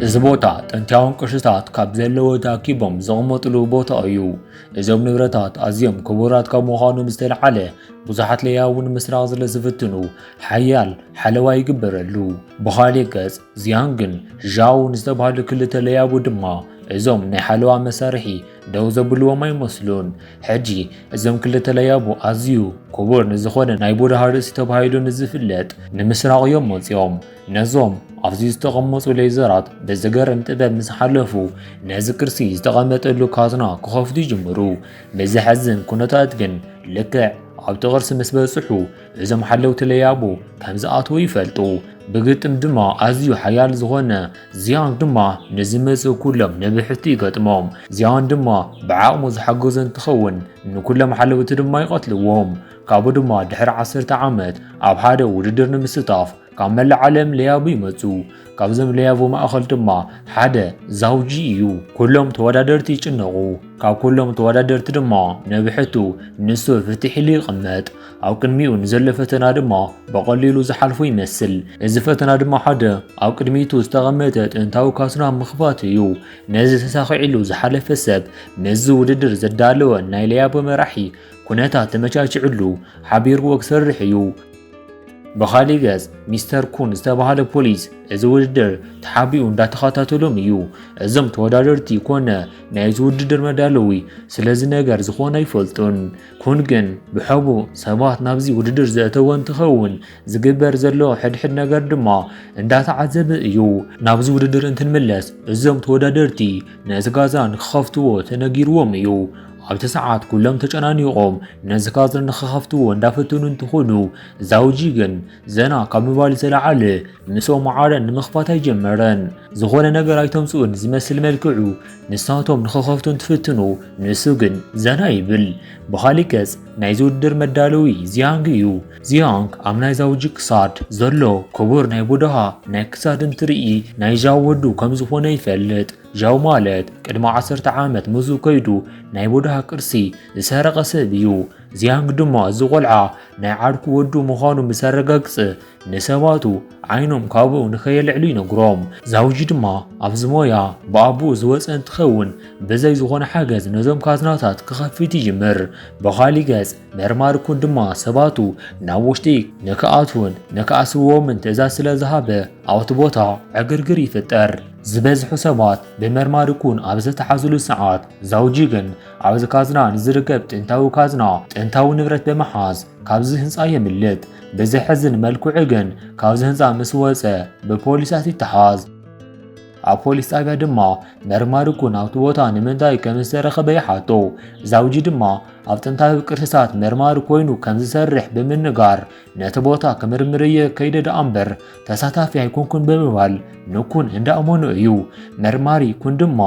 እዚ ቦታ ጥንታውያን ቅርስታት ካብ ዘለዎ ተኣኪቦም ዘቐመጥሉ ቦታ እዩ። እዞም ንብረታት ኣዝዮም ክቡራት ካብ ምዃኖም ዝተልዓለ፣ ብዙሓት ለያቡ ንምስራቕ ስለ ዝፍትኑ ሓያል ሓለዋ ይግበረሉ። ብኻሊእ ገጽ፣ ዚያንግን ዣውን ዝተባህሉ ክልተ ለያቡ ድማ እዞም ናይ ሓለዋ መሳርሒ ደው ዘብልዎም ኣይመስሉን። ሕጂ እዞም ክልተ ለያቡ ኣዝዩ ክቡር ንዝኾነ ናይ ቡድሃ ርእሲ ተባሂሉ ንዝፍለጥ ንምስራቕ እዮም መጺኦም። ነዞም ኣብዚ ዝተቐመጹ ሌዘራት ብዝገርም ጥበብ ምስ ሓለፉ፣ ነዚ ቅርሲ ዝተቐመጠሉ ካዝና ክኸፍቱ ይጅምሩ። ብዘሕዝን ኩነታት ግን፣ ልክዕ ኣብቲ ቅርሲ ምስ በጽሑ፣ እዞም ሓለውቲ ለያቡ ከም ዝኣትዉ ይፈልጡ። ብግጥም ድማ ኣዝዩ ሓያል ዝኾነ ዚያንግ ድማ ንዝመጽኡ ኩሎም ንብሕቲ ይገጥሞም። ዚያንግ ድማ ብዓቕሙ ዝሓገዞ እንትኸውን፣ ንኩሎም ሓለውቲ ድማ ይቐትልዎም። ካብኡ ድማ ድሕሪ ዓሰርተ ዓመት ኣብ ሓደ ውድድር ንምስታፍ ካብ መላእ ዓለም ለያቡ ይመጹ። ካብዞም ለያቡ ማእኸል ድማ ሓደ ዛውጂ እዩ። ኩሎም ተወዳደርቲ ይጭነቑ። ካብ ኩሎም ተወዳደርቲ ድማ ንብሕቱ ንሱ ፍትሕ ኢሉ ይቕመጥ። ኣብ ቅድሚኡ ንዘሎ ፈተና ድማ ብቐሊሉ ዝሓልፎ ይመስል። እዚ ፈተና ድማ ሓደ ኣብ ቅድሚቱ ዝተቐመጠ ጥንታዊ ካዝና ምኽፋት እዩ። ነዚ ተሳኺዕሉ ዝሓለፈ ሰብ ምስዚ ውድድር ዘዳለወ ናይ ለያቡ መራሒ ኩነታት ተመቻችዕሉ ሓቢርዎ ክሰርሕ እዩ። ብኻሊእ ገጽ፣ ሚስተር ኩን ዝተባህለ ፖሊስ እዚ ውድድር ተሓቢኡ እንዳተኸታተሎም እዩ። እዞም ተወዳደርቲ ኮነ ናይዚ ውድድር መዳለዊ ስለዚ ነገር ዝኾነ ኣይፈልጡን። ኩን ግን ብሕቡእ ሰባት ናብዚ ውድድር ዘእተወ እንትኸውን፣ ዝግበር ዘሎ ሕድሕድ ነገር ድማ እንዳተዓዘበ እዩ። ናብዚ ውድድር እንትንምለስ፣ እዞም ተወዳደርቲ ነዚ ካዝና ንክኸፍትዎ ተነጊርዎም እዩ። ኣብቲ ሰዓት ኩሎም ተጨናኒቖም ነዚ ካዝና ንክኸፍትዎ እንዳፈተኑ እንትኾኑ፣ ዛውጂ ግን ዘና ካብ ምባል ዝተለዓለ ምስኦም ማዕረ ንምኽፋት ኣይጀመረን። ዝኾነ ነገር ኣይተምጽኡን ዝመስል መልክዑ ንሳቶም ንክኸፍቱ እንትፍትኑ፣ ንሱ ግን ዘና ይብል። ብኻሊእ ገጽ፣ ናይዚ ውድድር መዳለዊ ዚያንግ እዩ። ዚያንግ ኣብ ናይ ዛውጂ ክሳድ ዘሎ ክቡር ናይ ቡድሃ ናይ ክሳድ እንትርኢ፣ ናይ ዣው ወዱ ከም ዝኾነ ይፈልጥ። ዣው ማለት ቅድሚ ዓሰርተ ዓመት ምስኡ ከይዱ ናይ ቡድሃ ቅርሲ ዝሰረቐ ሰብ እዩ። ዚያንግ ድማ እዚ ቆልዓ ናይ ዓርኩ ወዱ ምዃኑ ምስ ኣረጋግጸ፣ ንሰባቱ ዓይኖም ካብኡ ንኸየልዕሉ ይነግሮም። ዛውጂ ድማ ኣብዚ ሞያ ብኣቦኡ ዝወጸ እንትኸውን፣ ብዘይ ዝኾነ ሓገዝ ነዞም ካዝናታት ክኸፍት ይጅምር። ብኻሊእ ገጽ፣ መርማሪ ኩን ድማ ሰባቱ ናብ ውሽጢ ንክኣትዉን ንክኣስርዎምን ትእዛዝ ስለ ዝሃበ፣ ኣብቲ ቦታ ዕግርግር ይፍጠር። ዝበዝሑ ሰባት ብመርማሪ ኩን ኣብ ዝተሓዙሉ ሰዓት፣ ዛውጂ ግን ኣብዚ ካዝና ንዝርከብ ጥንታዊ ካዝና ጥንታዊ ንብረት ብምሓዝ ካብዚ ህንጻ የምልጥ። ብዘሕዝን መልክዑ ግን ካብዚ ህንጻ ምስ ወጸ ብፖሊሳት ይተሓዝ። ኣብ ፖሊስ ጣብያ ድማ መርማሪ ኩን ኣብቲ ቦታ ንምንታይ ከም ዝተረኸበ ይሓቶ። ዛውጂ ድማ ኣብ ጥንታዊ ቅርስታት መርማሪ ኮይኑ ከም ዝሰርሕ ብምንጋር፣ ነቲ ቦታ ክምርምር እየ ከይደ ደኣ እምበር ተሳታፊ ኣይኮንኩን ብምባል ንኩን እንዳእመኖ እዩ። መርማሪ ኩን ድማ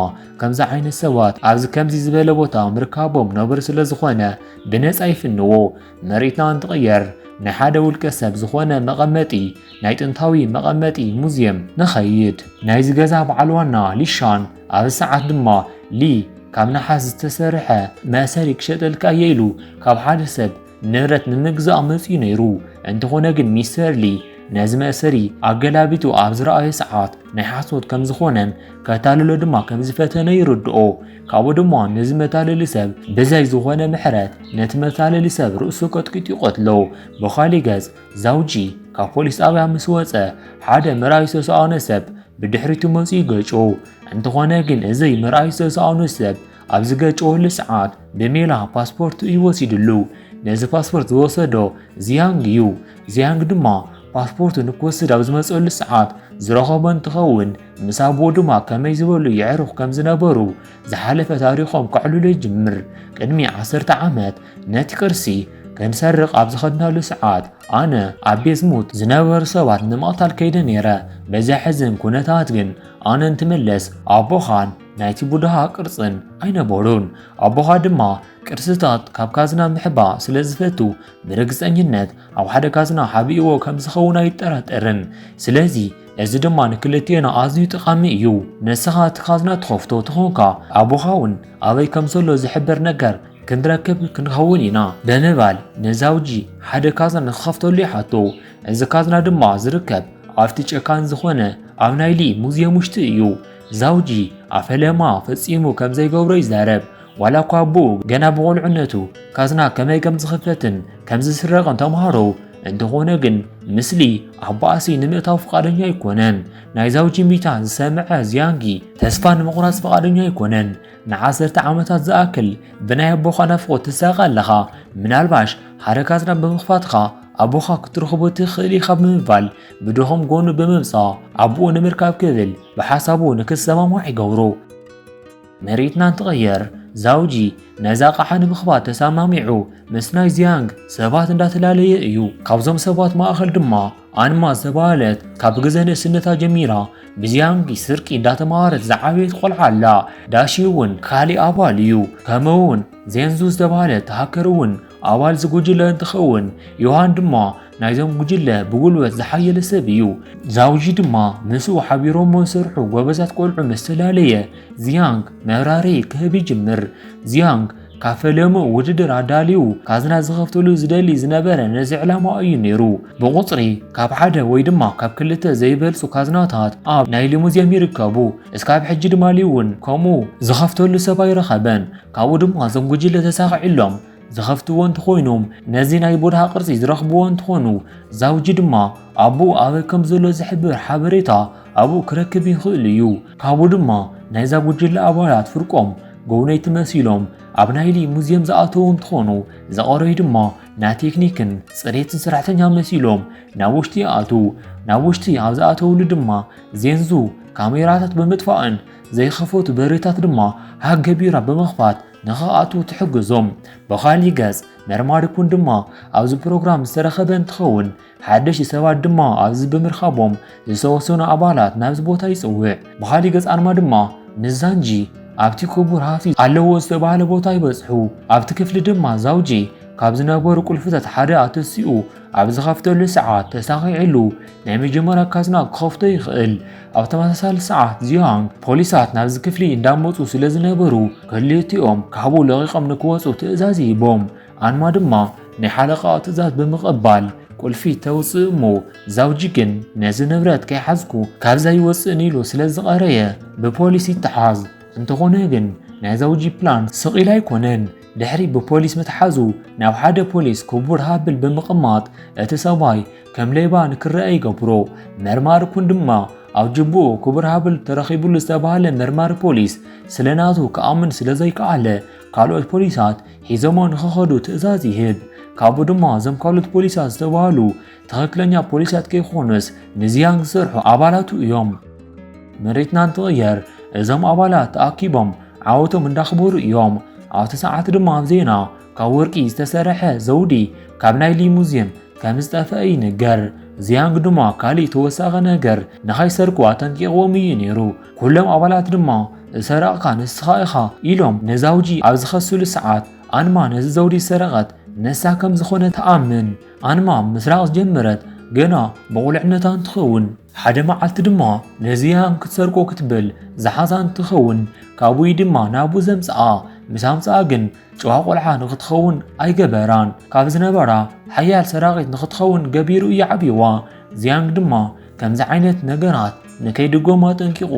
ከምዚ ዓይነት ሰባት ኣብዚ ከምዚ ዝበለ ቦታ ምርካቦም ነውሪ ስለ ዝኾነ ብነጻ ይፍንዎ። መሬትና እንትቕየር ናይ ሓደ ውልቀ ሰብ ዝኾነ መቐመጢ ናይ ጥንታዊ መቐመጢ ሙዝየም ንኸይድ። ናይዚ ገዛ በዓል ዋና ሊሻን ኣብዚ ሰዓት ድማ ሊ ካብ ነሓስ ዝተሰርሐ መእሰሪ ክሸጠልካ እየ ኢሉ ካብ ሓደ ሰብ ንብረት ንምግዛእ መጺኡ ነይሩ። እንተኾነ ግን ሚስተር ሊ ነዚ መእሰሪ ኣገላቢጡ ኣብ ዝረኣዮ ሰዓት ናይ ሓሶት ከም ዝኾነን ከታልሎ ድማ ከም ዝፈተነ ይርድኦ። ካብኡ ድማ ነዚ መታለሊ ሰብ ብዘይ ዝኾነ ምሕረት ነቲ መታለሊ ሰብ ርእሱ ቀጥቂጡ ይቐትሎ። ብኻሊእ ገጽ ዛውጂ ካብ ፖሊስ ጣብያ ምስ ወጸ ሓደ ምርኣዩ ዝተሰኣነ ሰብ ብድሕሪቱ መጺኡ ይገጭዎ። እንተኾነ ግን እዚ ምርኣዩ ዝተሰኣነ ሰብ ኣብ ዝገጭወሉ ሰዓት ብሜላ ፓስፖርቱ እዩ ወሲድሉ። ነዚ ፓስፖርት ዝወሰዶ ዚያንግ እዩ። ዚያንግ ድማ ፓስፖርቱ ንክወስድ ኣብ ዝመጸሉ ሰዓት ዝረኸቦ እንትኸውን፣ ምስ ኣቦኡ ድማ ከመይ ዝበሉ የዕሩኽ ከም ዝነበሩ ዝሓለፈ ታሪኾም ከዕልሎ ይጅምር። ቅድሚ ዓሰርተ ዓመት ነቲ ቅርሲ ክንሰርቕ ኣብ ዝኸድናሉ ሰዓት ኣነ ኣብ ቤዝሙት ዝነበሩ ሰባት ንምቕታል ከይደ ነይረ። በዚ ሕዝን ኩነታት ግን ኣነ እንትምለስ ኣቦኻን ናይቲ ቡድሃ ቅርጽን ኣይነበሩን። ኣቦኻ ድማ ቅርስታት ካብ ካዝና ምሕባእ ስለ ዝፈቱ ብርግጸኝነት ኣብ ሓደ ካዝና ሓቢእዎ ከም ዝኸውን ኣይጠራጠርን። ስለዚ እዚ ድማ ንክልቴና ኣዝዩ ጠቓሚ እዩ። ንስኻ እቲ ካዝና ትኸፍቶ ተኾንካ ኣቦኻ እውን ኣበይ ከም ዘሎ ዝሕብር ነገር ክንረክብ ክንኸውን ኢና ብምባል ንዛውጂ ሓደ ካዝና ንክኸፍተሉ ይሓቶ። እዚ ካዝና ድማ ዝርከብ ኣብቲ ጨካን ዝኾነ ኣብ ናይ ሊ ሙዝየም ውሽጢ እዩ። ዛውጂ ኣብ ፈለማ ፈጺሙ ከም ዘይገብሮ ይዛረብ። ዋላ እኳ ኣቦኡ ገና ብቑልዕነቱ ካዝና ከመይ ከም ዝኽፈትን ከም ዝስረቕን ተምሃሮ፣ እንተኾነ ግን፣ ምስሊ ኣቦኣሲ ንምእታው ፍቓደኛ ኣይኮነን። ናይ ዛውጂ እምቢታ ዝሰምዐ ዚያንጊ ተስፋ ንምቑራጽ ፍቓደኛ ኣይኮነን። ንዓሰርተ ዓመታት ዝኣክል ብናይ ኣቦኻ ናፍቖት ትሳቐ ኣለኻ። ምናልባሽ ሓደ ካዝና ብምኽፋትካ ኣቦኻ ክትረኽቦ ትኽእል ኢኻ ብምባል ብድኹም ጎኑ ብምምጻእ ኣቦኡ ንምርካብ ክብል ብሓሳቡ ንክሰማማዕ ይገብሮ። መሬትና እንትቕየር ዛውጂ ነዛ ኣቕሓ ንምኽፋት ተሰማሚዑ ምስ ናይ ዚያንግ ሰባት እንዳተላለየ እዩ። ካብዞም ሰባት ማእኸል ድማ ኣንማ ዝተባህለት ካብ ግዘ ንእስነታ ጀሚራ ብዚያንግ ስርቂ እንዳተማሃረት ዝዓበየት ቆልዓ ኣላ። ዳሺ እውን ካሊእ ኣባል እዩ። ከምኡ እውን ዜንዙ ዝተባህለት ሃከር እውን ኣባል ዝጉጅለ እንትኸውን፣ ዮሃን ድማ ናይዞም ጉጅለ ብጉልበት ዝሓየለ ሰብ እዩ። ዛውጂ ድማ ምስኡ ሓቢሮም ዝሰርሑ ጎበዛት ቆልዑ ምስ ተላለየ፣ ዚያንግ መብራሪ ክህብ ይጅምር። ዚያንግ ካብ ፈለምኡ ውድድር ኣዳልዩ ካዝና ዝኸፍተሉ ዝደሊ ዝነበረ ነዚ ዕላማ እዩ ነይሩ። ብቑጽሪ ካብ ሓደ ወይ ድማ ካብ ክልተ ዘይበልጹ ካዝናታት ኣብ ናይ ሊሙዚየም ይርከቡ። እስካብ ሕጂ ድማ ሊውን ከምኡ ዝኸፍተሉ ሰብ ኣይረኸበን። ካብኡ ድማ እዞም ጉጅለ ተሳኺዕሎም ዝኸፍትዎ እንተኾይኖም፣ ነዚ ናይ ቡድሃ ቅርጺ ዝረኽብዎ እንትኾኑ፣ ዛውጂ ድማ ኣቦኡ ኣበይ ከም ዘሎ ዝሕብር ሓበሬታ ኣብኡ ክረክብ ይኽእል እዩ። ካብኡ ድማ ናይዛ ጉጅለ ኣባላት ፍርቆም ጎብነይቲ መሲሎም ኣብ ናይሊ ሙዚየም ዝኣተዉ እንትኾኑ፣ ዝቐረዩ ድማ ናይ ቴክኒክን ጽሬትን ሰራሕተኛ መሲሎም ናብ ውሽጢ ይኣትዉ። ናብ ውሽጢ ኣብ ዝኣተውሉ ድማ ዜንዙ ካሜራታት ብምጥፋእን ዘይኸፈቱ በርታት ድማ ሃክ ገቢራ ብምኽፋት ንኽኣትዉ ትሕግዞም። ብኻሊእ ገጽ መርማሪ ኩን ድማ ኣብዚ ፕሮግራም ዝተረኸበ እንትኸውን፣ ሓደሽቲ ሰባት ድማ ኣብዚ ብምርካቦም ዝተወሰኑ ኣባላት ናብዚ ቦታ ይጽውዕ። ብኻሊእ ገጽ ኣንማ ድማ ንዛንጂ ኣብቲ ክቡር ሃብቲ ኣለዎ ዝተባህለ ቦታ ይበጽሑ። ኣብቲ ክፍሊ ድማ ዛውጂ ካብ ዝነበሩ ቁልፍታት ሓደ ኣተሲኡ ኣብ ዝኸፍተሉ ሰዓት ተሳኺዕሉ ናይ መጀመርያ ካዝና ክኸፍቶ ይኽእል። ኣብ ተመሳሳሊ ሰዓት ዚያንግ ፖሊሳት ናብዚ ክፍሊ እንዳመጹ ስለ ዝነበሩ ክልቲኦም ካብኡ ለቒቖም ንክወጹ ትእዛዝ ይህቦም። ኣንማ ድማ ናይ ሓለቓ ትእዛዝ ብምቕባል ቁልፊ ተውጽእ እሞ ዛውጂ ግን ነዚ ንብረት ከይሓዝኩ ካብዛ ይወጽእን ኢሉ ስለ ዝቐረየ ብፖሊስ ይተሓዝ። እንተኾነ ግን ናይ ዛውጂ ፕላን ስቕ ኢሉ ኣይኮነን። ድሕሪ ብፖሊስ ምትሓዙ ናብ ሓደ ፖሊስ ክቡር ሃብል ብምቕማጥ እቲ ሰብኣይ ከም ሌባ ንክረአ ይገብሮ። መርማሪ ኩን ድማ ኣብ ጅቡኡ ክቡር ሃብል ተረኺቡሉ ዝተባህለ መርማሪ ፖሊስ ስለ ናቱ ክኣምን ስለ ዘይከኣለ ካልኦት ፖሊሳት ሒዞሞ ንኽኸዱ ትእዛዝ ይህብ። ካብኡ ድማ እዞም ካልኦት ፖሊሳት ዝተባህሉ ትኽክለኛ ፖሊሳት ከይኮኑስ ንዚያንግ ዝሰርሑ ኣባላቱ እዮም። መሬትና እንትቕየር እዞም ኣባላት ተኣኪቦም ዓወቶም እንዳኽበሩ እዮም። ኣብቲ ሰዓት ድማ ኣብ ዜና ካብ ወርቂ ዝተሰርሐ ዘውዲ ካብ ናይ ሊሙዚየም ከም ዝጠፍአ ይንገር። ዚያንግ ድማ ካሊእ ተወሳኺ ነገር ንኸይሰርቁ ኣጠንቂቕዎም እዩ ነይሩ። ኩሎም ኣባላት ድማ ዝሰረቕካ ንስኻ ኢኻ ኢሎም ንዛውጂ ኣብ ዝኸስሉ ሰዓት ኣንማ ነዚ ዘውዲ ዝሰረቐት ንሳ ከም ዝኾነ ትኣምን። ኣንማ ምስራቕ ዝጀመረት ገና ብቑልዕነታ እንትኸውን ሓደ መዓልቲ ድማ ንዚያንግ ክትሰርቆ ክትብል ዝሓዛ እንትኸውን ካብኡ ድማ ናብኡ ዘምጽኣ ምስ ኣምጽኣ ግን ጨዋ ቆልዓ ንኽትኸውን ኣይገበራን። ካብ ዝነበራ ሓያል ሰራቒት ንኽትኸውን ገቢሩ እዩ ዓብይዋ። ዚያንግ ድማ ከምዚ ዓይነት ነገራት ንከይድገሙ ኣጠንቂቑ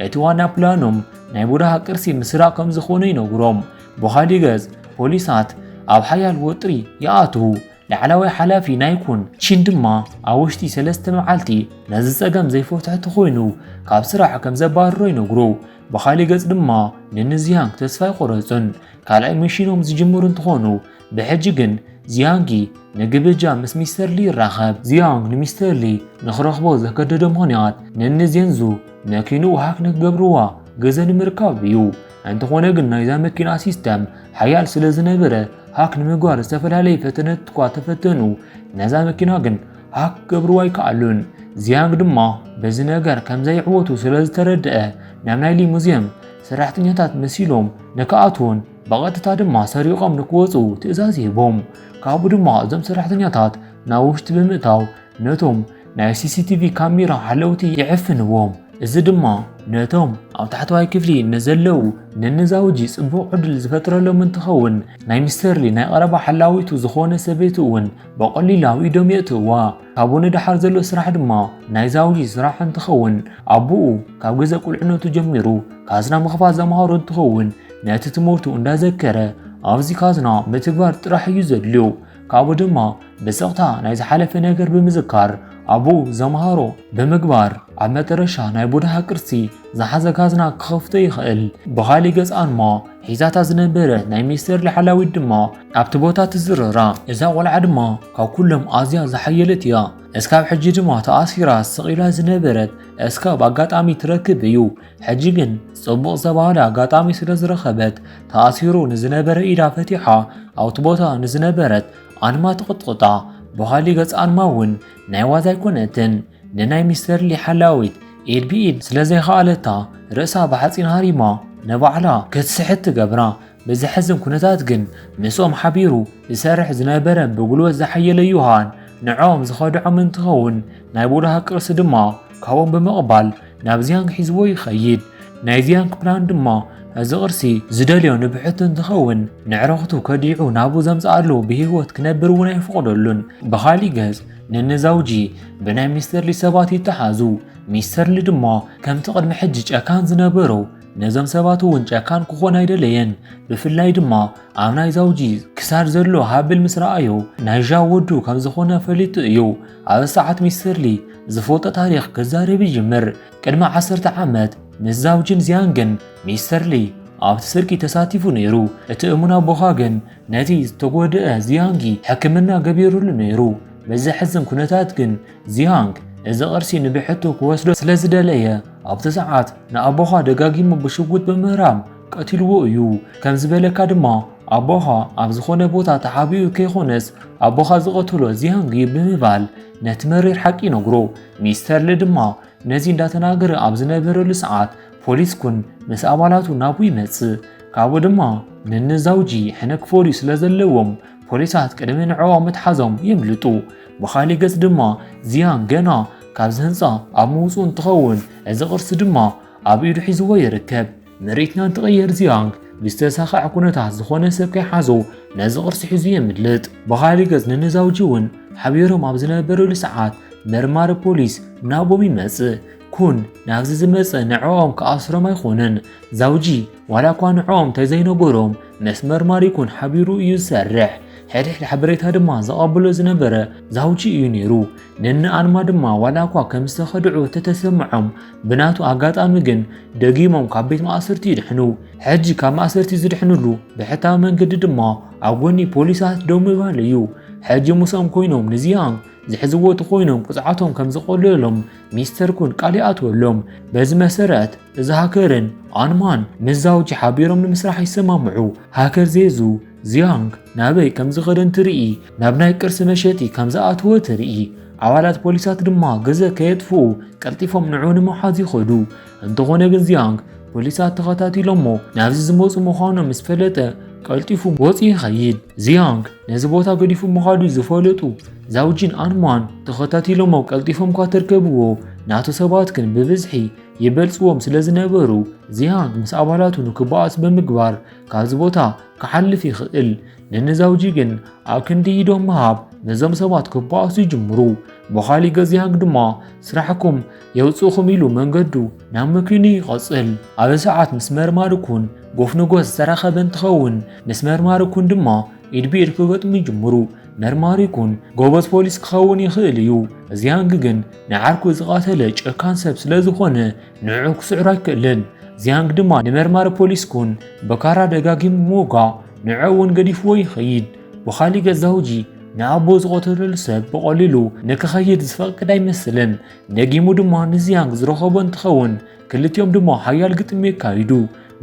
እቲ ዋና ፕላኖም ናይ ቡድሃ ቅርሲ ምስራቕ ከም ዝኾነ ይነግሮም። ብኻሊእ ገጽ ፖሊሳት ኣብ ሓያል ወጥሪ ይኣትዉ። ላዕለዋይ ሓላፊ ናይ ኩን ቺን ድማ ኣብ ውሽጢ ሰለስተ መዓልቲ ነዚ ጸገም ዘይፈትሖ ተኾይኑ ካብ ስራሕ ከም ዘባርሮ ይነግሮ። ብኻሊእ ገጽ ድማ ንንዚያንግ ተስፋ ኣይቆረጹን። ካልኣይ ሚሽኖም ዝጅምሩ እንትኾኑ ብሕጂ ግን ዚያንጊ ንግብጃ ምስ ሚስተር ሊ ይራኸብ። ዚያንግ ንሚስተር ሊ ንኽረኽቦ ዘገደዶ ምኽንያት ንንዜንዙ መኪንኡ ሃክ ንክገብርዋ ግዘ ንምርካብ እዩ። እንተኾነ ግን ናይዛ መኪና ሲስተም ሓያል ስለ ዝነበረ ሃክ ንምግባር ዝተፈላለዩ ፈተነት እኳ ተፈተኑ፣ ነዛ መኪና ግን ሃክ ክገብርዋ ኣይከኣሉን። ዚያንግ ድማ በዚ ነገር ከም ዘይዕወቱ ስለ ዝተረድአ ናብ ናይ ሊሙዚየም ሰራሕተኛታት መሲሎም ንክኣትዉን ብቐጥታ ድማ ሰሪቖም ንክወፁ ትእዛዝ ይህቦም። ካብኡ ድማ እዞም ሰራሕተኛታት ናብ ውሽጢ ብምእታው ነቶም ናይ ሲሲቲቪ ካሜራ ሓለውቲ ይዕፍንዎም። እዚ ድማ ነቶም ኣብ ታሕተዋይ ክፍሊ ንዘለዉ ንንዛውጂ ጽቡቕ ዕድል ዝፈጥረሎም እንትኸውን፣ ናይ ሚስተር ሊ ናይ ቀረባ ሓላዊቱ ዝኾነ ሰበይቲ እውን ብቐሊሉ ኣብ ኢዶም የእትዋ። ካብኡ ንደሓር ዘሎ ስራሕ ድማ ናይ ዛውጂ ስራሕ እንትኸውን፣ ኣቦኡ ካብ ግዜ ቁልዕነቱ ጀሚሩ ካዝና ምኽፋት ዘምሃሮ እንትኸውን፣ ነቲ ትምህርቱ እንዳዘከረ ኣብዚ ካዝና ምትግባር ጥራሕ እዩ ዘድልዮ። ካብኡ ድማ ብስቕታ ናይ ዝሓለፈ ነገር ብምዝካር ኣቦኡ ዘምሃሮ ብምግባር ኣብ መጠረሻ ናይ ቡድሃ ቅርሲ ዝሓዘ ካዝና ክኸፍቶ ይኽእል። ብኻሊእ ገጽ ኣንማ ሒዛታ ዝነበረ ናይ ሚስተር ሊ ሓላዊት ድማ ኣብቲ ቦታ ትዝርራ። እዛ ቆልዓ ድማ ካብ ኩሎም ኣዝያ ዝሓየለት እያ። እስካብ ሕጂ ድማ ተኣሲራ ስቕ ኢላ ዝነበረት እስካብ ኣጋጣሚ ትረክብ እዩ። ሕጂ ግን ጽቡቕ ዘባህለ ኣጋጣሚ ስለ ዝረኸበት ተኣሲሩ ንዝነበረ ኢዳ ፈቲሓ ኣብቲ ቦታ ንዝነበረት ኣንማ ትቕጥቕጣ። ብኻሊእ ገጽ ኣንማ እውን ናይ ዋዛ ኣይኮነትን። ንናይ ሚስተር ሊ ሓላዊት ኢድ ብኢድ ስለ ዘይኸኣለታ ርእሳ ብሓጺን ሃሪማ ንባዕላ ክትስሕት ትገብራ። ብዘሕዝን ኩነታት ግን ምስኦም ሓቢሩ ዝሰርሕ ዝነበረ ብጉልበት ዝሓየለ ዮሃን ንዕኦም ዝኸድዖም እንትኸውን ናይ ቡድሃ ቅርሲ ድማ ካብኦም ብምቕባል ናብ ዚያንግ ሒዝዎ ይኸይድ። ናይ ዚያንግ ፕላን ድማ እዚ ቅርሲ ዝደልዮ ንብሕቱ እንትኸውን ንዕረኽቱ ከዲዑ ናብኡ ዘምጽኣሉ ብህይወት ክነብር እውን ኣይፍቕደሉን። ብኻሊእ ገጽ ንንዛውጂ ብናይ ሚስተር ሊ ሰባት ይተሓዙ። ሚስተር ሊ ድማ ከምቲ ቅድሚ ሕጂ ጨካን ዝነበሮ ነዞም ሰባት እውን ጨካን ክኾን ኣይደለየን። ብፍላይ ድማ ኣብ ናይ ዛውጂ ክሳድ ዘሎ ሃብል ምስ ረኣዮ ናይ ዣው ወዱ ከም ዝኾነ ፈሊጡ እዩ። ኣብ ሰዓት ሚስተር ሊ ዝፈልጦ ታሪኽ ክዛረብ ይጅምር። ቅድሚ ዓሰርተ ዓመት ምስ ዛውጂን ዚያንግን ሚስተር ሊ ኣብቲ ስርቂ ተሳቲፉ ነይሩ። እቲ እሙን ኣቦኻ ግን ነቲ ዝተጎድአ ዚያንጊ ሕክምና ገቢሩሉ ነይሩ። በዘሕዝን ኩነታት ግን ዚያንግ እዚ ቅርሲ ንብሕቱ ክወስዶ ስለ ዝደለየ ኣብቲ ሰዓት ንኣቦኻ ደጋጊሙ ብሽጉጥ ብምህራም ቀቲልዎ እዩ። ከም ዝበለካ ድማ ኣቦኻ ኣብ ዝኾነ ቦታ ተሓቢኡ ከይኾነስ ኣቦኻ ዝቐተሎ ዚያንግ እዩ ብምባል ነቲ መሪር ሓቂ ይነግሮ። ሚስተር ሊ ድማ ነዚ እንዳተናገረ ኣብ ዝነበረሉ ሰዓት ፖሊስ ኩን ምስ ኣባላቱ ናብኡ ይመጽእ። ካብኡ ድማ ንንዛውጂ ሕነ ክፈድዩ ስለ ዘለዎም ፖሊሳት ቅድሚ ንዕኦም ምትሓዞም የምልጡ። ብኻሊእ ገጽ ድማ ዚያን ገና ካብዚ ህንጻ ኣብ ምውጽኡ እንትኸውን እዚ ቅርሲ ድማ ኣብ ኢዱ ሒዝዎ ይርከብ። ምርኢትና እንትቕየር ዚያንግ ብዝተሳኸዐ ኩነታት ዝኾነ ሰብ ከይሓዞ ነዚ ቅርሲ ሒዙ የምልጥ። ብኻሊእ ገጽ ንንዛውጂ እውን ሓቢሮም ኣብ ዝነበሩሉ ሰዓት መርማሪ ፖሊስ ናብኦም ይመጽእ። ኩን ናብዚ ዝመጸ ንዕኦም ክኣስሮም ኣይኮነን። ዛውጂ ዋላ እኳ ንዕኦም ተዘይነገሮም ምስ መርማሪ ኩን ሓቢሩ እዩ ዝሰርሕ። ሕድሕድ ሓበሬታ ድማ ዘቐብሎ ዝነበረ ዛውጂ እዩ ነይሩ። ነኒ ኣንማ ድማ ዋላ እኳ ከም ዝተኸድዑ ተተሰምዖም ብናቱ ኣጋጣሚ ግን ደጊሞም ካብ ቤት ማእሰርቲ ይድሕኑ። ሕጂ ካብ ማእሰርቲ ዝድሕንሉ ብሕታዊ መንገዲ ድማ ኣብ ጎኒ ፖሊሳት ደው ምባል እዩ። ሕጂ ምስኦም ኮይኖም ንዚያንግ ዝሕዝዎ ተኾይኖም ቅፅዓቶም ከም ዝቐልሎም ሚስተር ኩን ቃል ይኣትወሎም። በዚ መሰረት እዚ ሃከርን ኣንማን ምስ ዛውጂ ሓቢሮም ንምስራሕ ይሰማምዑ። ሃከር ዜዙ ዚያንግ ናበይ ከም ዝኸደ እንትርኢ ናብ ናይ ቅርሲ መሸጢ ከም ዝኣትወ ትርኢ። ኣባላት ፖሊሳት ድማ ግዘ ከየጥፍኡ ቀልጢፎም ንዑ ንምሓዝ ይኸዱ። እንተኾነ ግን ዚያንግ ፖሊሳት ተኸታቲሎሞ ናብዚ ዝመፁ ምዃኖም ምስ ፈለጠ ቀልጢፉ ወፂኡ ይኸይድ። ዚያንግ ነዚ ቦታ ገዲፉ ምዃዱ ዝፈለጡ ዛውጂን ኣንማን ተኸታቲሎሞ ቀልጢፎም እኳ ተርከብዎ ናቱ ሰባት ግን ብብዝሒ ይበልፅዎም ስለ ዝነበሩ ዚያንግ ምስ ኣባላቱ ንክበኣስ ብምግባር ካብዚ ቦታ ክሓልፍ ይኽእል። ንንዛውጂ ግን ኣብ ክንዲ ኢዶም ምሃብ ነዞም ሰባት ክበኣሱ ይጅምሩ። ብኻሊእ ገጽ ዚያንግ ድማ ስራሕኩም የውፅእኹም ኢሉ መንገዱ ናብ መኪኑ ይቐጽል። ኣብ ሰዓት ምስ መርማሪ ኩን ጎፍ ንጎፍ ዝተራኸበ እንትኸውን ምስ መርማሪ ኩን ድማ ኢድ ብኢድ ክገጥሙ ይጅምሩ። መርማሪ ኩን ጎበዝ ፖሊስ ክኸውን ይኽእል እዩ። ዚያንግ ግን ንዓርኩ ዝቐተለ ጨካን ሰብ ስለ ዝኾነ ንዕኡ ክስዕሮ ኣይክእልን። ዚያንግ ድማ ንመርማሪ ፖሊስ ኩን ብካራ ደጋጊሙ ምውጋእ ንዕኡ እውን ገዲፍዎ ይኸይድ። ብኻሊእ ገጽ ዛውጂ ንኣቦ ዝቐተለሉ ሰብ ብቐሊሉ ንክኸይድ ዝፈቅድ ኣይመስልን። ደጊሙ ድማ ንዚያንግ ዝረኸቦ እንትኸውን ክልቲኦም ድማ ሓያል ግጥም የካይዱ።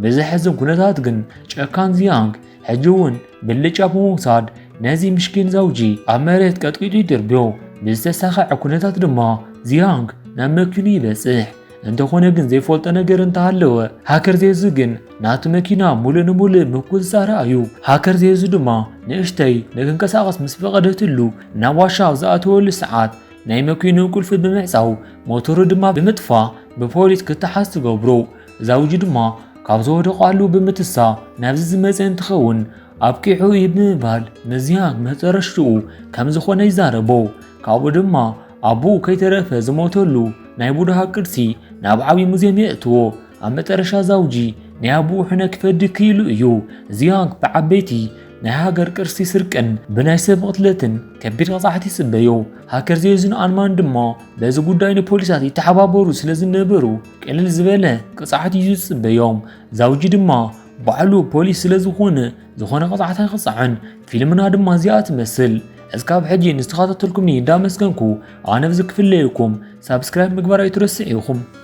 ብዘሕዝን ኩነታት ግን ጨካን ዚያንግ ሕጂ እውን ብልጫ ብምውሳድ ነዚ ምሽኪን ዛውጂ ኣብ መሬት ቀጥቂጡ ይድርብዮ። ብዝተሳኸዐ ኩነታት ድማ ዚያንግ ናብ መኪኑ ይበጽሕ። እንተኾነ ግን ዘይፈልጦ ነገር እንተሃለወ ሃከር ዜዙ ግን ናቱ መኪና ሙሉእ ንሙሉእ ምቁጽጻራ እዩ። ሃከር ዜዙ ድማ ንእሽተይ ንክንቀሳቐስ ምስ ፈቐደትሉ ናብ ዋሻ ኣብ ዝኣተወሉ ሰዓት ናይ መኪንኡ ቁልፊ ብምዕጻው ሞተሩ ድማ ብምጥፋ ብፖሊስ ክተሓዝ ትገብሮ። ዛውጂ ድማ ካብ ዝወደቐሉ ብምትሳ ናብዚ ዝመጸ እንትኸውን ኣብቂዑ እዩ ብምባል ንዚያንግ መጨረሽትኡ ከም ዝኾነ ይዛረቦ። ካብኡ ድማ ኣቦኡ ከይተረፈ ዝሞተሉ ናይ ቡድሃ ቅርሲ ናብ ዓብዪ ሙዝየም የእትዎ። ኣብ መጨረሻ ዛውጂ ናይ ኣቦኡ ሕነ ክፈዲ ክኢሉ እዩ። ዚያንግ ብዓበይቲ ናይ ሃገር ቅርሲ ስርቅን ብናይ ሰብ ቅትለትን ከቢድ ቅፅዓት ይፅበዮ። ሃከር ዜዝን ኣንማን ድማ በዚ ጉዳይ ንፖሊሳት ይተሓባበሩ ስለ ዝነበሩ ቅልል ዝበለ ቅፅዓት እዩ ዝፅበዮም። ዛውጂ ድማ ባዕሉ ፖሊስ ስለ ዝኾነ ዝኾነ ቅፅዓት ኣይቕፃዕን። ፊልምና ድማ እዚኣ ትመስል። እስካብ ሕጂ ንዝተኸታተልኩምኒ እንዳመስገንኩ ኣነ ብዚ ክፍለየኩም ሳብስክራይብ ምግባር ኣይትረስዕ ኢኹም።